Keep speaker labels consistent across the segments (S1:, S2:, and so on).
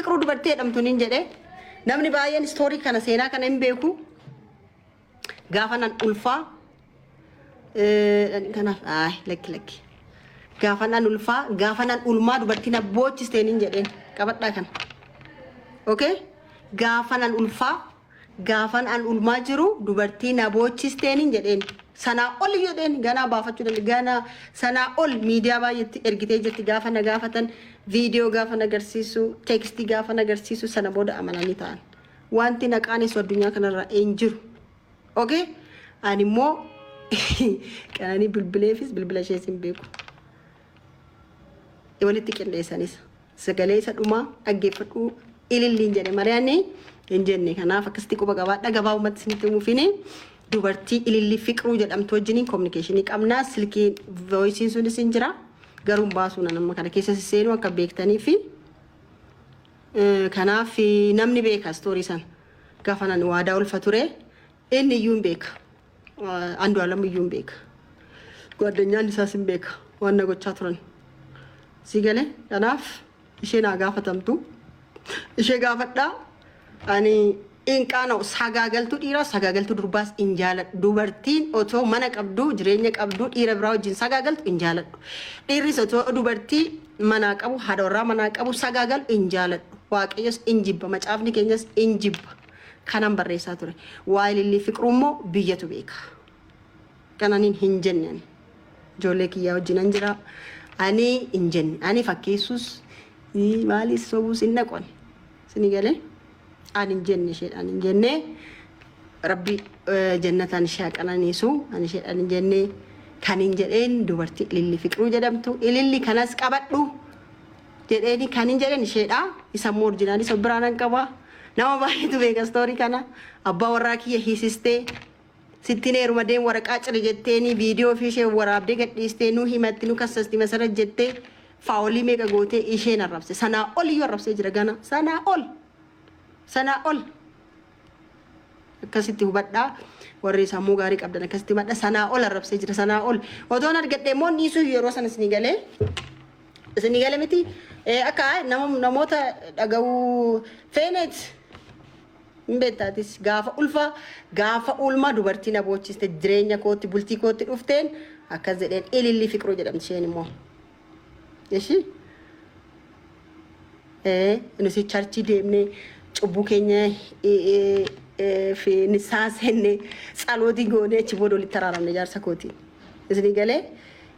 S1: Fiqiruu dubartii jedhamtu niin jedhe. Namni baay'een story kana, seenaa kana hin beeku. Gaafa nan ulfaa, kanaaf ay, lakki lakki. Gaafa nan ulfaa, gaafa nan ulmaa dubartii na boochistee niin jedheen, qabadhaa kana. Okay? Gaafa nan ulfaa, gaafa nan ulmaa jiru dubartii na boochistee niin jedheen. Sanaa ol jedheen, ganaa baafachuu dandeenya. Ganaa sanaa ol miidiyaa baay'eetti ergitee jirti. Gaafa na gaafatan, viidiyoo gaafa na agarsiisu, text gaafa na agarsiisu, sana booda amananii ta'an. Wanti na qaanessu addunyaa kanarra hin jiru. Okay? Ani immoo qananii bilbileefis bilbila ishees hin beeku. Walitti qindeessanis sagalee isa dhumaa dhaggeeffadhu ililliin jedhe malee ani hin jenne. Kanaaf akkasitti quba qabaadha. Gabaabumatti isinitti himuufini, dubartii Ilillii Fiqiruu jedhamtu wajjiniin communication qabnaa. Silkiin voiceiin sunis hin jira, garuu hin baasuu nama kana keessa seenuu akka beektanii fi kanaaf namni beeka story sana. Gaafa nan waadaa ulfa ture inni iyyuu hin beeka, Andu'aalam iyyuu hin beeka, gwaddanyaan isaas hin beeka waan na gochaa turan. Si galee? Kanaaf ishee naa gaafatamtu, ishee gaafadhaa. Ani hin qaana'u. Sagaagaltuu dhiiraa, sagaagaltuu durbaas hin jaaladhu. Dubartiin otoo mana qabdu, jireenya qabdu, dhiira biraa wajjin sagaagaltu hin jaaladhu. Dhiirris otoo dubartii manaa qabu, haadha warraa manaa qabu sagaagalu hin jaaladhu. Waaqayyos hin jibba, macaafni keenyas hin jibba. Kanan barreessaa ture. Waa Ilillii Fiqiruu immoo biyyatu beeka. Qananiin hin jenne ani. Ijoollee kiyyaa wajjinan jira. Ani hin jenne. Ani fakkeessus, maalis sobuus hin dhaqu ani. Sini galee? Ani hin jenne isheedhaan hin jenne. Rabbi jannataan ishee haa qananiisu. Ani isheedhaan hin jenne. Kan hin jedheen dubartii Ililli Fiqiruu jedhamtu. Ililli kanas qabadhu jedheeni kan hin jedhen isheedha. Isa immoo original isa biraa nan qaba. Nama baay'eetu beeka story kana. Abbaa warraa kiyya hiisistee, sittiin heeruma, deem waraqaa ciri jetteeni, viidiyoo fi ishee waraabdee gadhiistee, nu himatti, nu kassasti masara jettee, foul meeqa gootee isheen arrabse. Sanaa ol iyyuu arrabsee jira gana. Sanaa ol. Sanaa ol. Akkasitti hubadhaa, warri sammuu gaarii qabdan akkasitti hubadhaa. Sanaa ol arrabsee jira, sanaa ol. Otoon argadhe immoo dhiisuu yeroo sana isinii galee. Isinii galee miti, akka nama namoota dhaga'uu feeneet hin beektaatis. Gaafa ulfa, gaafa ulmaa dubartii na boochiste, jireenya kootti, bultii kootti dhufteen akkas jedheen. Ilillii Fiqiruu jedhamti isheen immoo. Ishi nuti church deemnee, cubbuu keenya fi nisaa seennee, tsalootii goonee, achi booda walitti araaramne jaarsa kootiin. Isinii galee?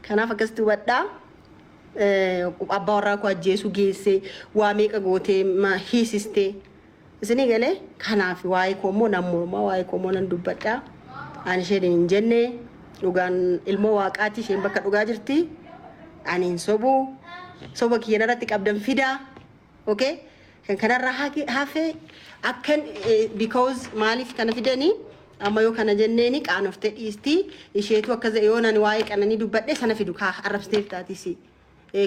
S1: Kanaaf akkasitti hubadhaa. Abbaa warraa koo ajjeesuu geessee, waa meeqa gootee hiisistee. Isinii galee? Kanaaf waa'ee koo immoo nan mormaa, waa'ee koo immoo nan dubbadhaa. Ani isheen hin jenne. Dhugaan ilmoo waaqaati, isheen bakka dhugaa jirti. Ani hin sobu. Soba kiyya narratti qabdan fidaa. Okay? Kan kanarraa hafe akkan, because maaliif kana fidanii amma yoo kana jenneeni qaanoftee dhiistii isheetu akkas yoo nani waa'ee qananii dubbadhe sana fidu kaa arrabsiteef taatisi.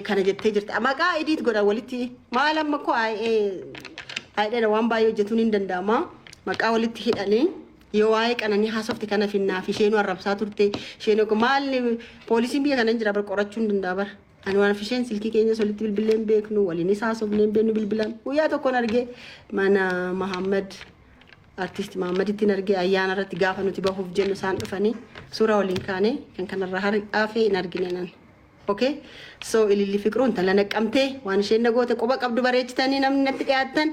S1: Kana jettee jirti. Maqaa edit godhan walitti maal amma koo ayidheera waan baay'ee hojjetuun hin danda'ama. Maqaa walitti hidhanii yoo waa'ee qananii haasofte kana finnaaf isheen arrabsaa turte, isheen maal, poolisiin biyya kana hin jira bar, qorachuu hin danda'a bara. Ani waan isheen silkii keenya walitti bilbilee hin beeknu, waliinis haasofnee hin beeknu bilbilaan. Guyyaa tokkoon argee, mana Mahammad, artisti Mahammadittiin argee, ayyaana irratti gaafa nuti bahuuf jennu isaan dhufanii suuraa waliin kaane. Kan kanarraa hafee hin argine nan. Okay? So Ililli Fiqiruu intala Naqqamtee waan isheen na goote quba qabdu bareechitanii namni natti dhiyaattan.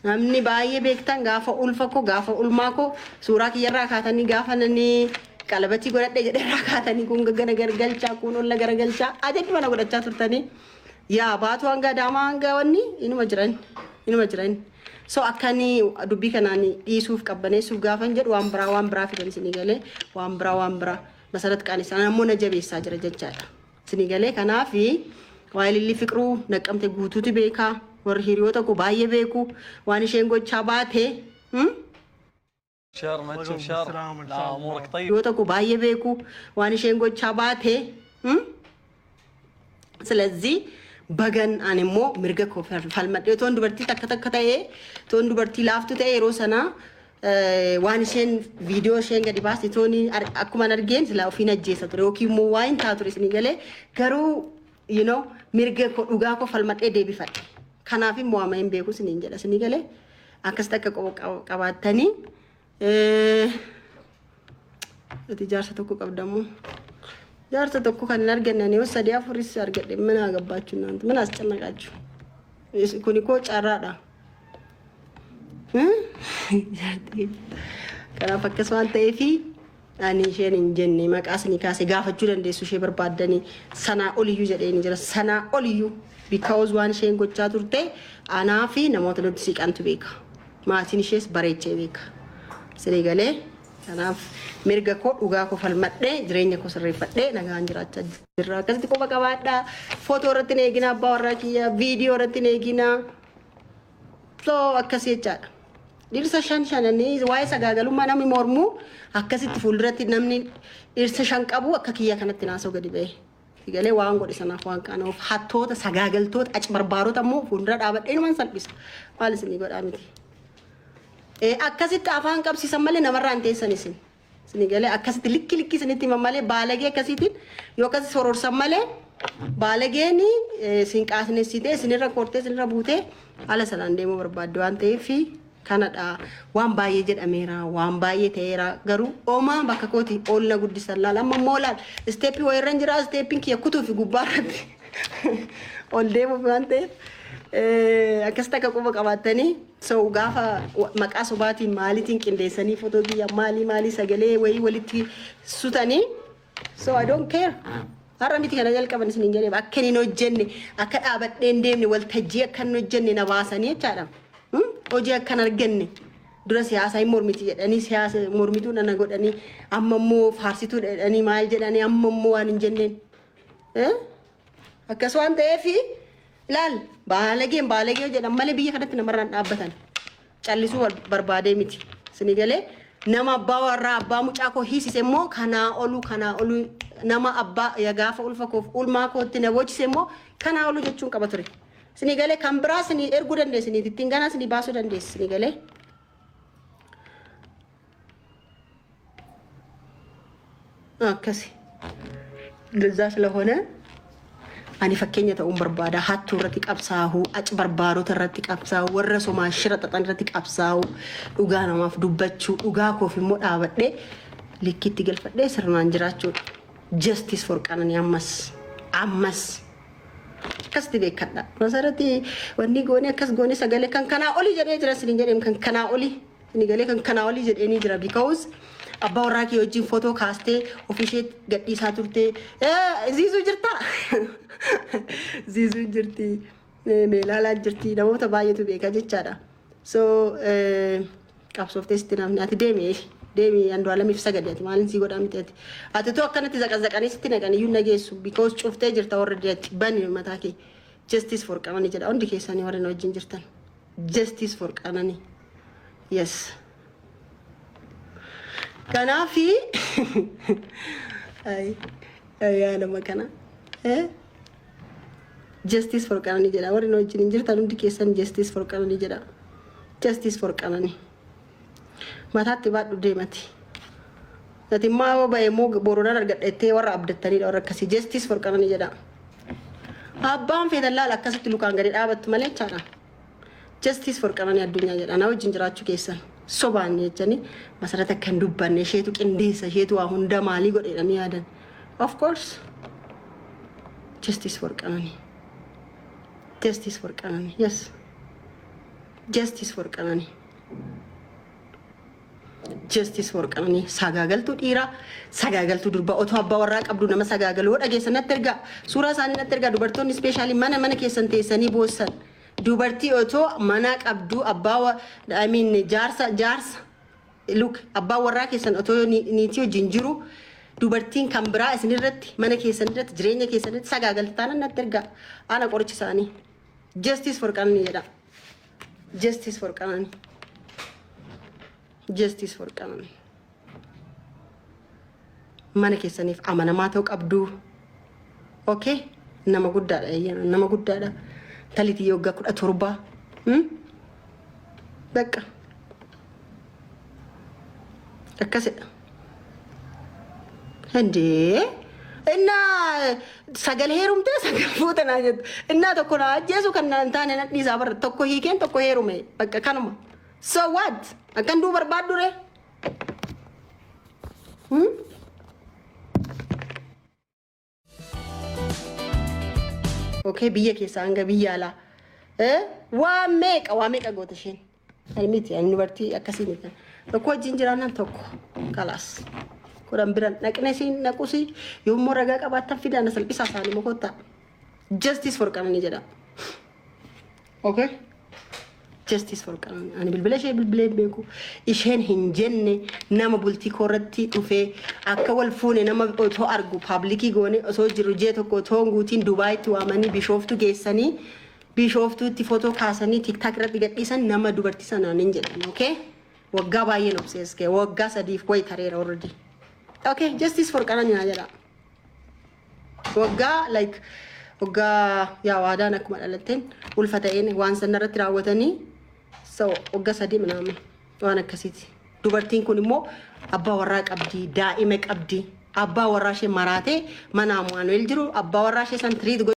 S1: Namni baay'ee beektan gaafa ulfa koo, gaafa ulmaa koo suuraa kiyyarraa kaatanii, gaafa nani qalabatii godhadhe jedheerraa kaatanii, kun gana gargalchaa, kun olla garagalchaa ajajni mana godhachaa turtanii. Yaa baatu hanga Adaamaa hanga wanni inuma jiran, inuma jiran. So akkanii dubbii kanaan dhiisuuf qabbaneessuuf gaafan jedhu waan biraa waan biraa fidan. Isinii galee? Waan biraa waan biraa Masarat Qaanessaa ammoo na jabeessaa jira jechaadha. Isinii galee? Kanaafi waa Ilillii Fiqiruu Naqqamte guutuutu beekaa, warri hiriyoota koo baay'ee beeku waan isheen gochaa baate.
S2: شر ما تشوف شر.
S3: السلامة إن
S2: لا
S3: شاء الله.
S2: امورك طيب.
S1: Hiriyoota koo baay'ee beeku waan isheen gochaa baate. ስለዚህ bagan ani immoo mirga koo falmadhe. Toon dubartii takka takka ta'ee, toon dubartii laaftu ta'e, yeroo sana waan isheen viidiyoo isheen gadi baaste toon akkuma argeen silaa ofiin ajjeesa ture yookiin immoo waa hin taa ture. Isinii galee? Garuu mirga koo, dhugaa koo falmadhee deebifadhe. Kanaaf immoo waama hin beeku isiniin jedha isinii galee akkasitti akka qabaattanii. Ati jaarsa tokko qabdammoo, jaarsa tokko kan hin arganne, yoo sadii afuris argadhe mana gabbaachuu naantu mana as cannaqaachuu kuni koo carraadha. Kanaaf akkas waan ta'eefi ani isheen hin jenne maqaa isinii kaasee gaafachuu dandeessu ishee barbaaddanii. Sanaa oliyyuu jedhee jira, sanaa oliyyuu, because waan isheen gochaa turte anaa fi namoota nutti siqantu beeka. Maatiin ishees bareechee beeka. Isinii galee? Kanaaf mirga koo, dhugaa koo falmadhee, jireenya koo sirreeffadhee nagaan jiraachaa jirra. Akkasitti qofa qabaadhaa. Footoo irratti hin eegina, abbaa warraa kiyya viidiyoo irratti hin eegina. So akkasii jechaadha. Dhirsa shan shananii waa'ee sagaagalummaa namni mormuu akkasitti fuulduratti namni dhirsa shan qabu akka kiyya kanatti naasoo gadi ba'e. Galee waan godhe sanaaf waan qaana'uuf hattoota, sagaagaltoota, aci barbaarota immoo fuuldura dhaabadhee numan salphisa. Maal isinii godhaa miti. Akkasitti afaan qabsiisan malee namarraa hin teessan isin. Isinii galee? Akkasitti likki likki isinitti himan malee, baalagee akkasiitiin yoo akkasi sororsan malee, baalageen isin qaasnessitee isinirra kortee isinirra buutee haala sanaan deemuu barbaadde waan ta'eef kanadha. Waan baay'ee jedhameera, waan baay'ee ta'eera, garuu oomaa bakka kooti ol na guddisan. Laal, amma immoo laal, step wayirra hin jira, stepiin kiyya kutuu fi gubbaa irratti ol deemuuf waan ta'eef akkasitti akka quba qabaattanii. So gaafa maqaa sobaatiin maaliitiin qindeessanii footoo kiyya maalii maalii sagalee wayii walitti sutanii, so I don't care. Har'a miti kana jalqaban isiniin jedhee, akka hin hojjenne, akka dhaabadhee hin deemne, waltajjii akka hin hojjenne na baasanii jechaadha. Hojii akka hin arganne, dura siyaasa hin mormiti jedhanii siyaasa mormituu nana godhanii, amma immoo faarsituu jedhanii maal jedhanii, amma immoo waan hin jenneen. Akkas waan ta'eef ilaal, baalageen baalagee jedhan malee biyya kanatti namarraan dhaabbatan. Callisuu barbaadee miti. Isinii galee? Nama abbaa warraa, abbaa mucaa koo hiisise immoo kanaa oluu, kanaa oluu, nama abbaa gaafa ulfa koof ulmaa kootti na boocise immoo kanaa oluu jechuun qaba ture. Isinii galee? Kan biraa isinii erguu dandeessi, ittiin ganaa isinii baasuu dandeessi, isinii galee? Akkasi. እንደዛ ስለሆነ ani fakkeenya ta'uun barbaada. Hattuu irratti qabsaa'uu, aci barbaadota irratti qabsaa'uu, warra somaa shira xaxan irratti qabsaa'uu, dhugaa namaaf dubbachuu, dhugaa koof immoo dhaabadhee likkitti galfadhee sirnaan jiraachuudha. Justice for Qananii ammas ammas akkasitti beekadha. Masarratti wanni goone akkas goone sagalee kan kanaa olii jedhee jira isin jedheen, kan kanaa olii isin galee, kan kanaa olii jedheenii jira, because abbaa warraa kee wajjin footoo kaastee ofii ishee gadhiisaa turte. Ziizuu jirta, ziizuu jirti, meelaalaa jirti, namoota baay'eetu beeka jechaadha. So qabsooftee sitti namni ati deemi deemi, Andu'aalamiif sagadi, ati maalin sii godhaa miti. Ati too akkanatti zaqazaqanii sitti naqanii iyyuu nageessu, because cuftee jirta warra ati bani mataa kee. Justice for Qananii jedha. Hundi keessanii warra na wajjin jirtan, justice for Qananii, yes. Kanaafi yaa nama kana, justice for Qananii jedha. Warri na wajjin hin jirtan hundi keessan justice for Qananii jedha. Justice for Qananii mataatti baadhu deemati. Ati immoo yoo ba'e immoo boronaan argadhettee warra abdattanidha warra akkasii. Justice for Qananii jedha. Abbaan feetan laala, akkasitti lukaan gadi dhaabattu malee jechaadha. Justice for Qananii addunyaa jedha. Na wajjin jiraachuu keessan sobaan jechanii masarata akka hin dubbanne isheetu qindeessa, isheetu waa hunda maalii godheedhanii yaadan. Of course, justice for Qananii, justice for Qananii, yes, justice for Qananii, justice for Qananii. Sagaagaltuu dhiiraa, sagaagaltuu durbaa, otoo abbaa warraa qabdu nama sagaagaluu dhageessan natti ergaa, suuraa isaanii natti ergaa. Dubartoonni especially mana mana keessan teessanii boossan, dubartii otoo mana qabdu abbaa, I mean jaarsa, jaarsa, look, abbaa warraa keessan otoo niitii wajjin jiru dubartiin kan biraa isinirratti, mana keessan irratti, jireenya keessan irratti sagaagalti taanaan natti ergaa, ana qoricha isaanii. Justice for Qananii jedha. Justice for Qananii, justice for Qananii. Mana keessaniif amanamaa ta'uu qabdu. Okay, nama guddaadha, eeyyama, nama guddaadha. Talitii waggaa 17. Bakka akkasidha. Indee Innaa sagal heerumtee sagal fuute naa jettu. Innaa tokko na ajjeesu kan na hin taane na dhiisaa bara tokko hiikeen tokko heerume bakka kanuma. So what? Akkan duu barbaaddu ree? Hmm? Okay, biyya keessaa hanga biyya alaa. Eh? Waa meeqa waa meeqa goota isheen. Ani miti ani dubartii akkasii miti. Tokko wajjin jiraannaan tokko kalaas. Kudhan biran dhaqne siin naqusi yommuu ragaa qabaattan fidaa na salphisaa isaanii immoo kottaa. Justice for Qananii jedha. Okay? Justice for Qananii. Ani bilbila ishee bilbilee hin beeku. Isheen hin jenne nama bultii koo irratti dhufee akka wal fuune nama otoo argu public goone osoo jiru jee tokko otoo hin guutiin Dubaayitti waamanii Bishooftu geessanii Bishooftuutti footoo kaasanii TikTok irratti gadhiisan nama dubartii sanaan hin jedhan. Okay? Waggaa baay'een obsees kee waggaa 3f wayi tareera already. Okay, justice for Qananii naa jedha. Waggaa like waggaa yaa waadaan akkuma dhalatteen ulfa ta'een waan sana irratti raawwatanii, so waggaa 3 minaamin waan akkasiiti. Dubartiin kun immoo abbaa warraa qabdi, daa'ima qabdi. Abbaa warraa ishee maraatee mana Amaanu'eel jiru abbaa warraa ishee san treat